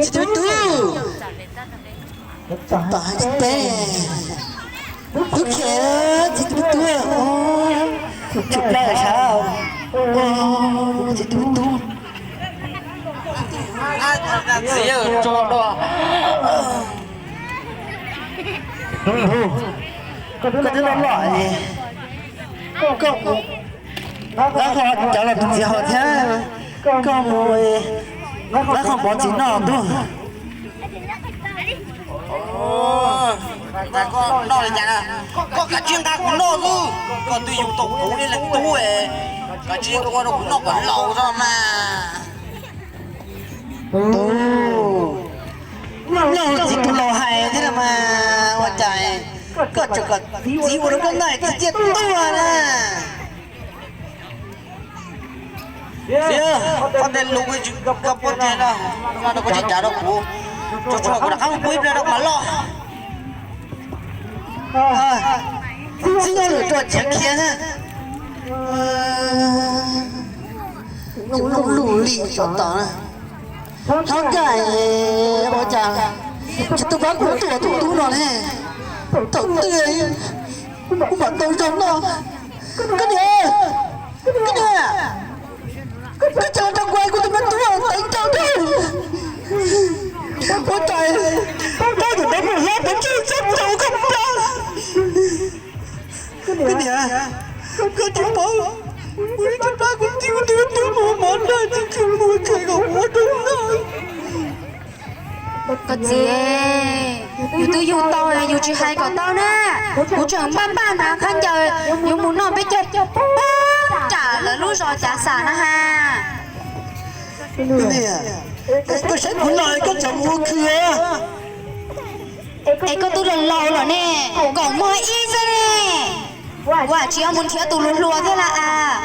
Txiv tub tub, tom hais tsis teb, tub khiav txiv tub tub, tsis plab sav, txiv tub tub. Txiv tso do, koj twb loj loj, koj mus, lawv qhov cov los tus txiv hau thiab, koj mus, lawv qhov pov txiv noj tuaj. Koj noj li cas na? Koj kav tsij nqa kuv noj xwb, koj twb yug tau kuv ib leeg tub, kav tsij ua rau kuv noj kom laus xwb mas. Tub, mloog txiv tus laus hais thiab mas ua cas koj tseem kom txiv ua rau koj noj txiv ciaj tuag na. Txiv, koj tej lus koj puab tseg no, no koj tsis cav rau kuv, tsuas tsuas kuv rov qab mus pub ib pliag rau mas loj. Txiv nyob lwm tua tsev khiav na. Lub lub li tsov tom na. Hlob Nkaij, ua cas tsis tuaj pab kuv tua tus tub no ne? Thaum twg kuv mam tau zog noj. Koj niam, koj niam, koj tseem los rau kuv, kuv tus me tub teev caug thiab. Ua cas koj tus me nyuam hlob pov tseg txhob tau koj plab. Koj niam, koj tsis paub, kuv twb tsis pab kuv txiv, kuv twb twb mus mov noj tsis tshua mus tshua kom ua rau noj. Koj txiv, yus twb yug tau, yus tsis hais kom tau na. Kuv tseem npaj npaj hnav khaub ncaws yuav mus noj peb caug pab nram lawv lub zos Cav Xam na ha. Koj saib kuv los koj tseem mus ua khw. Es koj twb los laus lawm ne, kom muag ib xwb ne. Ua tsis yog mus nrhiav tus hluas hluas thiab las as.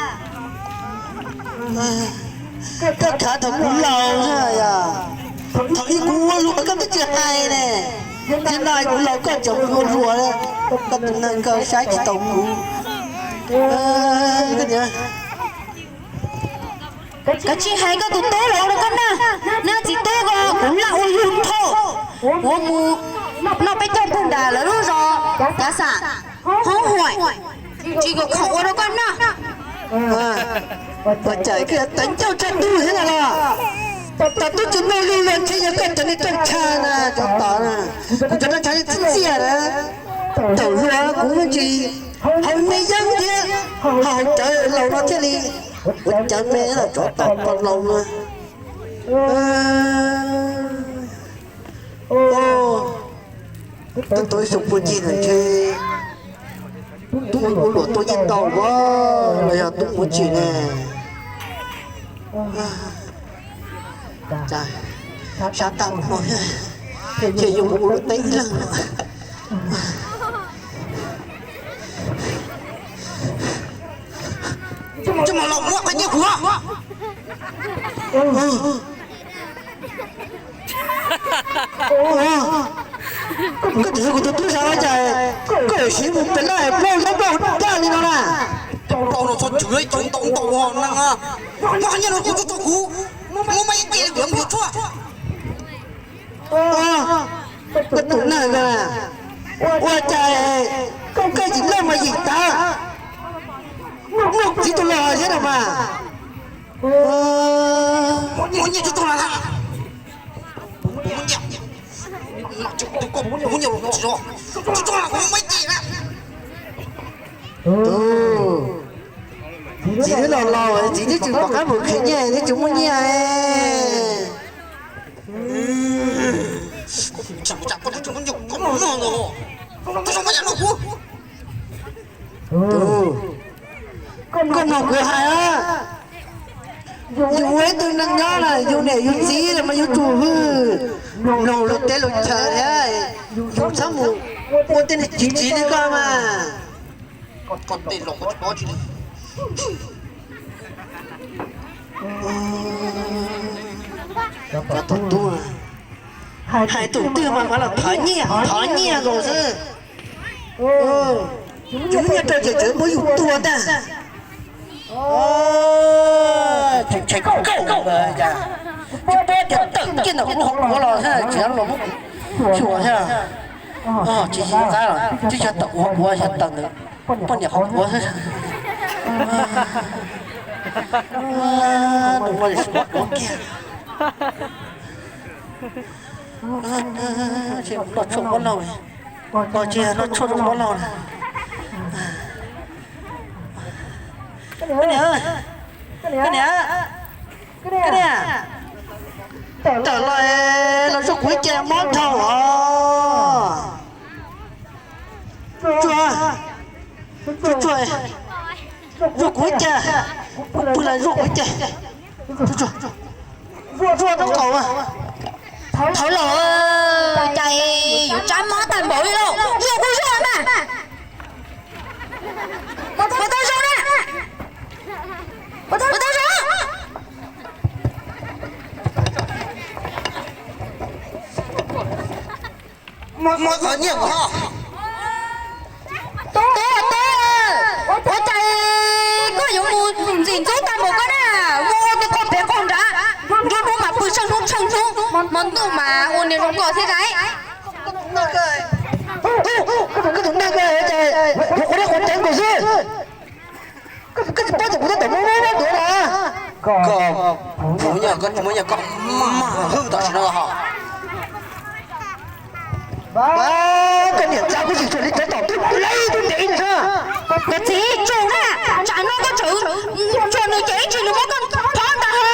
Koj khav thaum kuv laus na yog, thaum ub kuv ua hluas koj twb tsis hais ne, yog no kuv laus koj tseem mus ua hluas, koj tus neeg koj saib tsis taus kuv. Kav tsij hais koj tus tub los ua rau koj noj, noj txiv tub ko, kuv laj ua lug nthau, kuv mus noj peb caug pug nram lawv lub zos Cav Xam, hoob huam, tsis kom khoom ua rau koj noj. Ua cas koj yuav teev caug tshaj tub thiab na los? Thaum tub tsis muaj lug los ntshe yog koj cov niag rooj ntsha na, cov tod na, kuv cov rooj ntsha txiv txiaj na, thaum hluas kuv me ntsis haus me yeeb thiab haus cawv laus no thiaj li, kuv cawv me los tsov tom poj laus na. Twb tau ib xyoos puag ncig lawm ntshe tub ua luam tua nyiaj ntau los yog tub muaj tsim ne. Sab tag no thiaj yuav mus ua luam teb ib leeg. Coj mus los muab qhov nyiaj kuv. Koj tsis yog kuv tus tub sab ua cas koj yuav siv mus pem laj plaub hau plaub hau daj li no na. Plaub no txhob chwv ib chwv ntau ntau neeg. Muab qhov nyiaj no kuv tso rau kuv, muab maj ib ce kuv yuav mus yuav tshuaj. Koj tus neeg ko, ua cas koj yim leej mas yim tag, muaj txiv tus laus thiab no mas. Muab nyiaj tso rau, muab nyiaj, muab nyiaj, tsis muab nyiaj los tsis zoo, tso rau kuv muab ib ce na. Txiv twb los laus, txiv twb tsis pom qab mus qhia nyiaj, twb tsis muaj nyiaj. Koj mloog kuv hais, yus ua ib tug neeg nyob na, yus niam yus txiv los mas yuav tsum hwm, mloog luag teb luag chaw thiab, yus txhob mus ua tej neeg tsis tsiv li koj mas. Koj tej laus koj tsis paub tsi li. Cov tub hais tus twg mas mam los thov nyiaj thov nyiaj nkaus xwb. Tsis muaj nyiaj rau ces tseem muab yus tua tag. Tseem tshais kaum ntawd cas. Tsis paub tias tawm kiag ntawm kuv hauv kuav los thiab tsis los muab kuv xyuas thiab. Tsis yog qab los twb yog tawm kuv hauv kuav, yog tawm ntawm poj niam hauv kuav thiab. Nws ua tsis muab kuav kiag. Noj tshuaj muab lauj, tsis yog noj tshuaj zoo muab lauj na. Koj niam, koj niam, koj niam, tawm los los zuaj kuv ib ce mob dhau os. Tsuag, tsuag, tsuag, zuaj kuv ib ce, kuv pw los zuaj kuv ib ce. Zuaj, zuaj rau qaum. Thov los, cas yuav tsab mob tag npaum li lauj, zuaj kuj zuaj mas. Puas tau zoo na? Puas tau zoo? Muab qhov nyiaj kuv ho. Tub, tub, ua cas koj yuav mus ntxim ntxub tag npaum koj na? Mus ua tej qhov pem qhov nrad, nruab hnub mas pw tsheej hnub tsheej hnub, hmo ntuj mas ua niag zoo nkauj thiab lauj. Koj tus neeg ko ces yuav qhuav dab qhuav ceev nkaus xwb. Koj tsis paub tias kuv tab tom muab muab duav na. Koj puv nyiaj, koj tsis muab nyiaj koj mag hwj tam sim no los hos. Koj niam txiv, kuv tsis tshua li tab tom twb lawv tus ntev ntshe. Koj txiv, tsum na, tsam no koj tseem tsuas nws ces ib tsam nws muab koj pov ntag hos.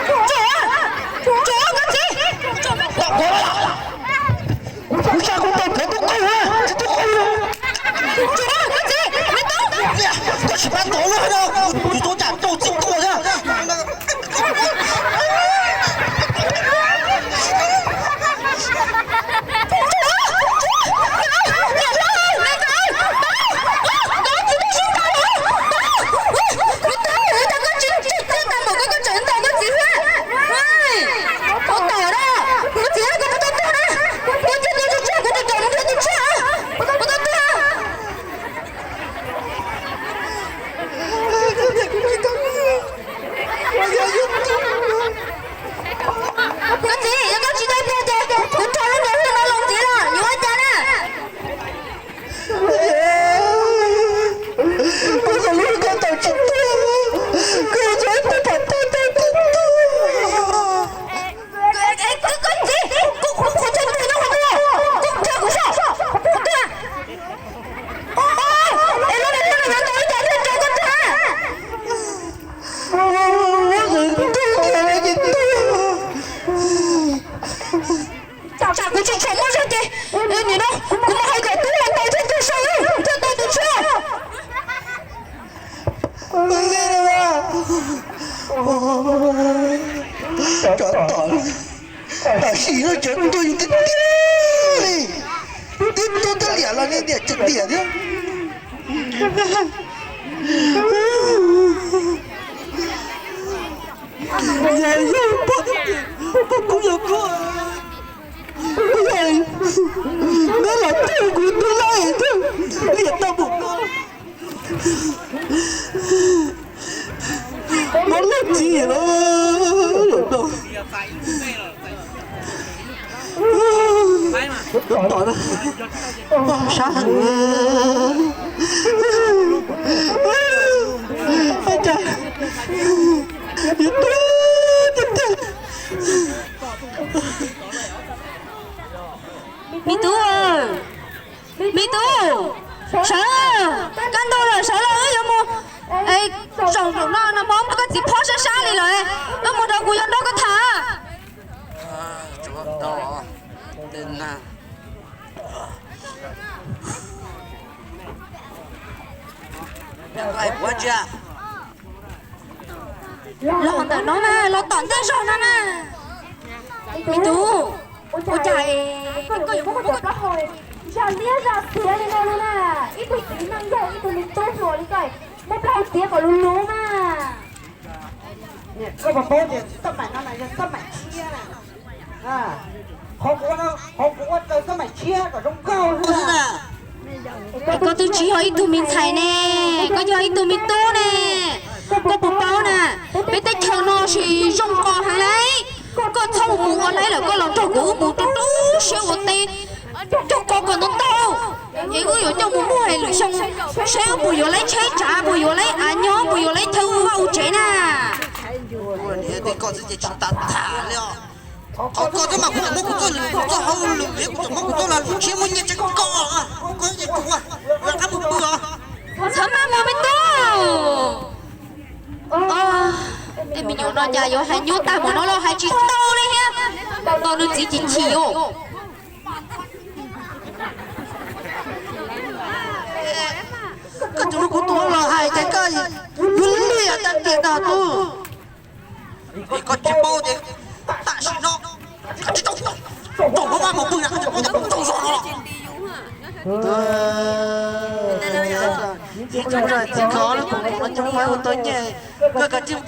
Tsum, tsum koj txiv. Tom kuv, kuv saib kuv tau cov tub qaug na, cov tub qaug na. Tsum koj txiv, me tub. Koj tsis pab tau lawm no, kuv tub tsam rau txij tuaj na. Koj txiv, yog koj tsis tau tuag ces kuv rho lub niag hwj no los txiv los yuav ua cas na? Koj tau tsis tuag, koj tseem tus phom tau tau tsis tuag. Koj txiv, kuv qhuav tau tuag nyob hauv tuaj, koj nrhiav kuv saib, kuv tuag. Es lub niag hwj no yuav tau ib co hwj rau koj tuag. Tsam kuv tsis tshua muaj zog ces nim no kuv mam hais kom tub los ntaus thiaj tuag saib thiaj tau tus tshuaj. Tsov tom, tam sim no tsov tuaj yus tiag tiag li, twb tuaj tag liam los niam tseem tiam thiab. Yog yus pom, pom kuv yog koj, yog neb los txog kuv tus laj thiab, liam tau mus no. Muab lub txiv los, sab heev. Me tub, me tub, sawv, kab ntug lawm, sawv los wb yuav mus. Zaum no no mas muab koj txiv phob sab sab li lawm, wb mus rau kuv yuav nrog koj tham. Los ntawm no na, los tom ntej zog no na. Me tub, ua cas koj yuav muab koj cov plaub hau zaj liab zaj xiav li no no na? Ib tug txiv neej yog ib tug me tub hluas li koj, muab plaub hau xiav kom luv luv mas. Koj puas paub tias xab maim no na yog xab maim tshiab na? Qhov kuv ua, qhov kuv ua raws xab maim tshiab kom zoo nkauj xwb na. Koj twb tsis yog ib tug me ntxhais ne, koj yog ib tug me tub ne. Koj puas paub na, peb teb chaws no sis zoo qos heev lauj. Koj txhob mus ua laib lawm, koj los nrog kuv wb mus rau rau siab ua teb, cog qos kom ntau ntau, es wb yuav coj mus muag lwm xyoo saib wb puas yuav laib tsheb tsav, puas yuav laib av nyob, puas yuav laib chaw ua vaj ua tsev na. Koj txiv ces tsis tas tham li os. Qhov koj twb mas kuv tseem muab kuv txoj lwm, kuv txoj hauj lwm, kuv tseem muab kuv txoj lwm tshiab muab nyiaj tsev koj, koj ces kuv ua, kuv rov qab mus pw os. Txhob maj mus me tub. Tej me nyuam no cas yuav hais nyuaj tag npaum no los hais tsis tau li thiab. Tos nws txiv chim chim os. Koj tseem muab kuv tus los hais ces koj yuav liam tag kiag ntag tub. Vim koj tsis paub ces tam sim no koj tsis tau, tau hauv vaj mus pw na, koj tsis paub ces kuv tsaug zog no los. Txiv khov lub koom no coob ua tau nyiaj, koj kav tsij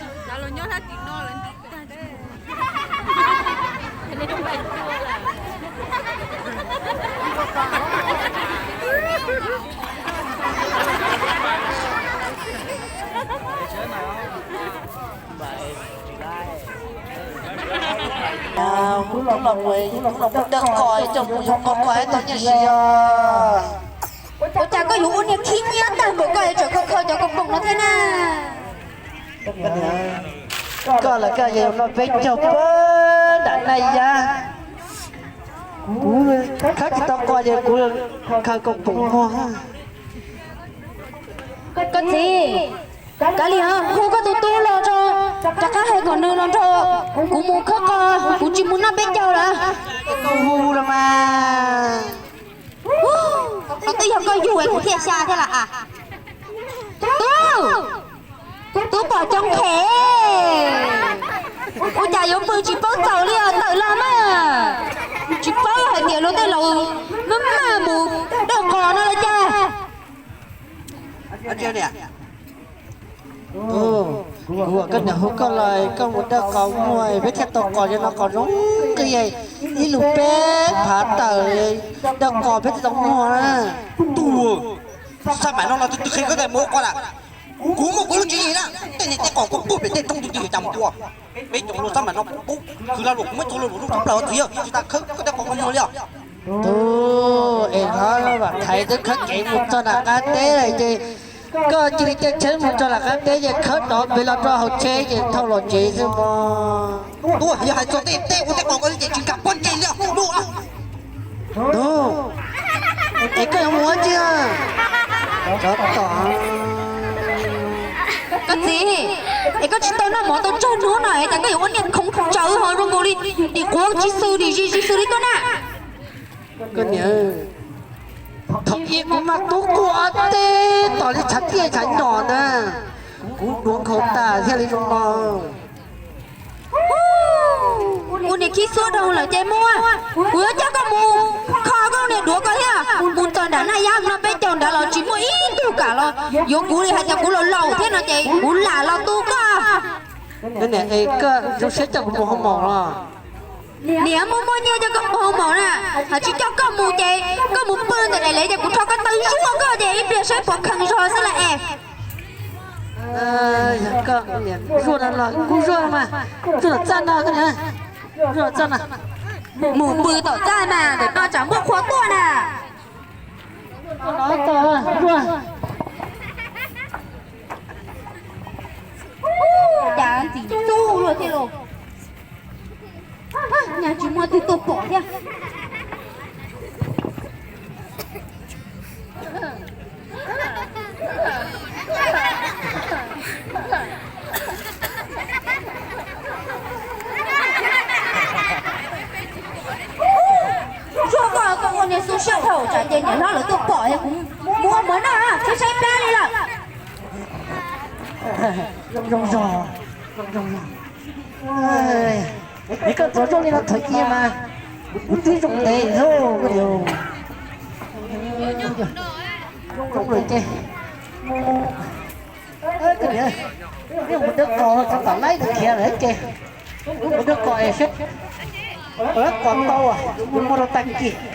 Kuv los mus, kuv los mus dawj qos coj mus yug qos, qos tau nyiaj siv os. Ua cas koj yuav ua niag khib nyiab tag npaum koj es tseem kho kho cov koom poom no thiab na? Koj los koj yog no peb caug pab nram Naj Yab, kuv khawb tsis tau qos ces kuv khaws koom poom muag. Koj txiv, kav liam hu koj tus tub los tso, rov qab hais kom nws los nrog kuv mus khawb qos, kuv tsis mus noj peb caug lawm. Hu los mas. Twb yog koj yug es kuv thiaj xya thiab las as. Tub, tub pom coob phem, ua cas yuav pw tsis paub txaus li os, tawm los mas. Tsis paub hais tias luag tej laus maj maj mus dawj qos no los cas. Kuv, kuv ua koj niam hu koj los koj mus dawj qos muag peb thiaj tau qos zoo no, qos zoo nqi, ib lub peb phav tawm, dawj qos peb thiaj tau muag na. Tuag, xab maim no los twb twb qhia koj tias mus ua qos lawm. Kuv muaj kuv lub tswv yim na, tej niag tej qos kuv puag pem tej roob twg twg yuav cas mus tua. Peb cov luag xab maim no kuv khwv lag luam, kuv muab cog lag luam zoo tshaj plaws os txiv, tsis tas khawb koj tej qos koj muag li os. Tub, es hov Vam Thaiv twb khawb kev mus txog nram qab teb lawm ces koj cia li caij tsheb mus txog nram qab teb ces khawb rov pem los rau hauv tsheb ces thauj los tsev xwb mog. Tub, yog hais txog tej teb ua tej qos ko ces tsis kam pov tseg li os. Tub, es koj yuav mus ua tsi? Tsov tom. Koj txiv, es koj tsis tau noj mov tau tsawg hnub no es cas koj yuav ua niag khoov tsawv ho zoo nkaus li dim quav tsis xwm dim zis tsis xwm li koj na? Koj niam, thaum ub kuv mas tub quaj teb tos li tshav tiaj tshav nyom na, kuv duav nkhaus tas thiaj li zoo no. Ua niag khib xuab dhau lawm ces muab, kuv yuav coj koj mus kho koj niag duav ko thiab. Mus txog nram Naj Yab no peb caug nrad los tsis muaj ib tug kam los yuav kuv li, hais tias kuv laus laus thiab no ces kuv lam los tu koj. Koj niam, es koj zoo siab coj kuv mus hoo maum los? Niam muaj muaj nyiaj coj koj mus hoo maum na, hos tsis coj koj mus ces koj mus pw ntawm daim lev ces kuv rho koj taw zuaj koj ces ib pliag saib puas khees zog xwb las es. Yog koj niam zuaj no los kuv zuaj mas, zuaj tom txaj no koj niam, zuaj tom txaj no. Mus pw tom txaj mas, ntawm no tsam muaj qhua tuaj na. Zuaj, cas ntxim ntxub luaj thiab los. Nyaj tsis muaj twg tuaj pom thiab. Zuaj koj, koj ua niag xu siab dhau tsam ces niam hlob lawv tuaj pom es kuv mus ua mov noj, tsis saib plab li lawm. Zoo zoo zog, zoo zoo zog. Es koj txov zoo li no thaum ub mas kuv twb zoo ntev lauj. Zoo lawm ces, koj niam, peb mus dawb qos txog tom laib ntawd khiav lawm ces, peb mus dawb qos es saib qos tau, yuav muaj rau tag kis.